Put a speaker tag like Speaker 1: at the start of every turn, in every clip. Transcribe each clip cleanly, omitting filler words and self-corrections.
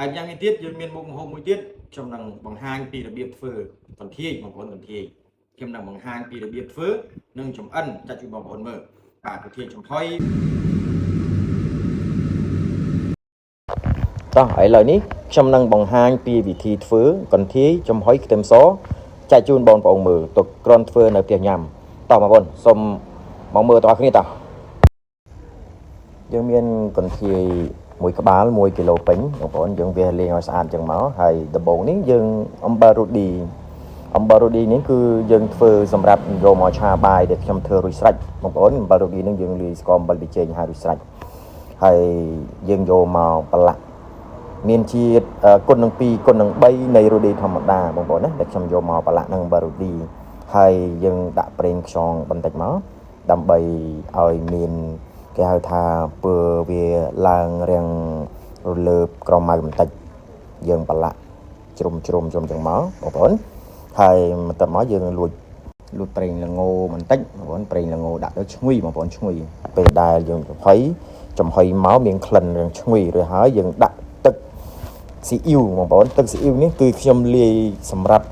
Speaker 1: ហើយយ៉ាងនេះទៀតយើងមានមុខម្ហូបមួយទៀតខ្ញុំនឹងបង្ហាញពីរបៀបធ្វើកន្ធាយបងប្អូនកន្ធាយខ្ញុំនឹងបង្ហាញពីរបៀបធ្វើនិងចំអិនចាត់ជួយបងប្អូនមើលបាទកន្ធាយចំហុយ តោះឥឡូវនេះខ្ញុំនឹងបង្ហាញពីវិធីធ្វើកន្ធាយចំហុយខ្ទឹមសចែកជូនបងប្អូនមើលទុកគ្រាន់ធ្វើនៅផ្ទះញ៉ាំតោះបងប្អូនសូមមកមើលទាំងអស់គ្នាតោះយើងមានកន្ធាយមួយក្បាល1គីឡូពេញបងប្អូនយើងវាលាងឲ្យស្អាតចឹងមកហើយដំបូងនេះយើងអំបិលរូឌីអំបិលរូឌីនេះគឺយើងធ្វើសម្រាប់យកមកឆាបាយដែលខ្ញុំធ្វើរួចស្រេចបងប្អូនអំបិលរូឌីនេះយើងលាយស្ករអំបិលប៊ីចេងឲ្យរួចស្រេចហើយយើងយកមកប្រឡាក់ មានជាតិគុណនឹង2គុណនឹង3នៃរូឌីធម្មតាបងប្អូនណាដែលខ្ញុំយកមកប្រឡាក់នឹងបារូឌីហើយយើងដាក់ប្រេងខ្យងបន្តិចមកដើម្បីឲ្យមានគេហៅថាពើវាឡើងរាងរលើបក្រមៅបន្តិចយើងប្រឡាក់ជ្រុំជ្រុំជ្រុំចឹងមកបងប្អូនហើយបន្ទាប់មកយើងលួចលួចប្រេងល្ងបន្តិចបងប្អូនប្រេងល្ងដាក់ទៅឈ្ងុយបងប្អូនឈ្ងុយពេលដែលយើងចំហុយចំហុយមកមានក្លិនរាងឈ្ងុយរួចហើយយើងដាក់ទឹក ស៊ីអ៊ីវបងប្អូនទឹកស៊ីអ៊ីវនេះគឺខ្ញុំលាយសម្រាប់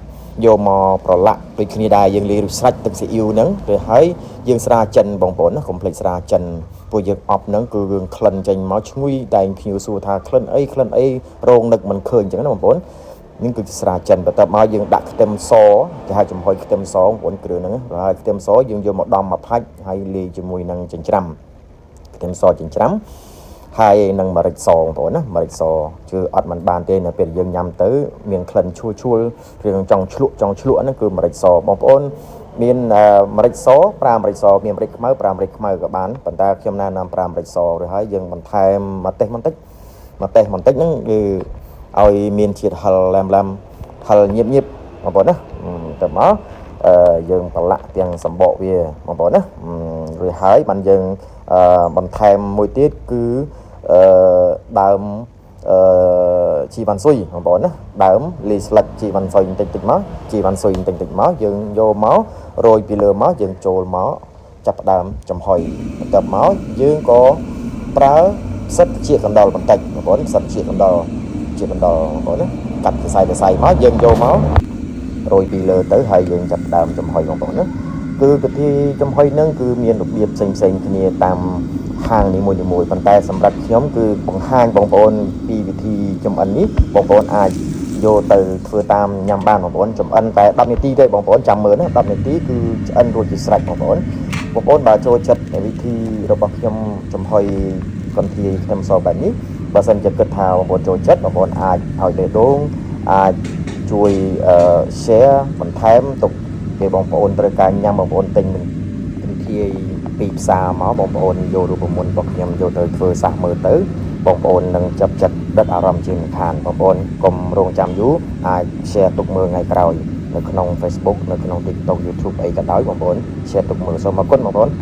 Speaker 1: យកមកប្រឡាក់ដូចគ្នាដែរយើងលាយរួចស្រេចទឹកស៊ីអ៊ីវហ្នឹងទៅហើយយើងស្រាចិនបងប្អូនណាកុំភ្លេចស្រាចិនពួកយើងអប់ហ្នឹងគឺរឿងក្លិនចេញមកឈ្ងុយតែងភ្ញៀវសួរថាក្លិនអីក្លិនអីរោងនឹកមិនឃើញអញ្ចឹងណាបងប្អូននេះគឺជាស្រាចិនបន្ទាប់មកយើងដាក់ខ្ទឹមសគេហៅចំហុយខ្ទឹមសបងប្អូនគ្រឿងហ្នឹងហើយខ្ទឹមសយើងយកមកដំមកផាច់ហើយលាយជាមួយនឹងចិញ្ច្រាំខ្ទឹមសចិញ្ច្រាំ ហើយនឹងម្រេចសបងប្អូនណាម្រេចសជឿអត់មិនបានទេនៅពេលយើងញ៉ាំទៅមានក្លិនឈួលឈួលរឿងចង់ឆ្លក់ចង់ឆ្លក់ហ្នឹងគឺម្រេចសបងប្អូនមានម្រេចសប្រើម្រេចសមានម្រេចខ្មៅប្រើម្រេចខ្មៅក៏បានប៉ុន្តែខ្ញុំណែនាំប្រើម្រេចសឬហើយយើងបន្ថែមម្ទេសបន្តិចម្ទេសបន្តិចហ្នឹងគឺឲ្យមានជាតិហឹរឡែមឡែមហឹរញៀបញៀបបងប្អូនណាទៅមកអឺយើងប្រឡាក់ទាំងសម្បកវាបងប្អូនណារួចហើយបានយើងបន្ថែមមួយទៀតគឺអឺដើមអឺជីវ៉ាន់ស៊ុយបងប្អូនណាដើមលីស្លឹកជីវ៉ាន់ស៊ុយបន្តិចតិចមកជីវ៉ាន់ស៊ុយបន្តិចតិចមកយើងយកមករោយពីលើមកយើងចូលមកចាប់ផ្ដើមចំហុយបន្ទាប់មកយើងក៏ប្រើផ្សិតជាកណ្ដុរបន្តិចបងប្អូនផ្សិតជាកណ្ដុរជាកណ្ដុរបងប្អូនណាកាត់សរសៃសរសៃមកយើងយកមករោយពីលើទៅហើយយើងចាប់ផ្ដើមចំហុយបងប្អូនណាគឺពិធីចំហុយនឹងគឺមានរបៀបផ្សេងផ្សេងគ្នាតាមហាងនីមួយៗប៉ុន្តែសម្រាប់ខ្ញុំគឺបង្ហាញបងប្អូនពីវិធីចំអិននេះបងប្អូនអាចយកទៅធ្វើតាមញ៉ាំបានបងប្អូនចំអិនតែ10នាទីទេបងប្អូនចាំមើលណា10នាទីគឺឆ្អិនរួចជាស្រេចបងប្អូនបងប្អូនបើចូលចិត្តវិធីរបស់ខ្ញុំចំហុយកន្ធាយខ្ទឹមសបែបនេះបើសិនជាគិតថាបងប្អូនចូលចិត្តបងប្អូនអាចឲ្យបេះដូងអាចជួយ share បន្ថែមទុកពេលបងប្អូនត្រូវការញ៉ាំបងប្អូនទិញកន្ធាយពីផ្សារមកបងប្អូនយករូបមន្តរបស់ខ្ញុំយកទៅធ្វើសាសមើលទៅបងប្អូននឹងចាប់ចិត្តដិតអារម្មណ៍ជាមិនខានបងប្អូនកុំរងចាំយូរអាច share ទុកមើលថ្ងៃក្រោយនៅក្នុង Facebook នៅក្នុង TikTok, YouTube អីក៏ដោយបងប្អូន share ទុកមើលសូមអរគុណបងប្អូន។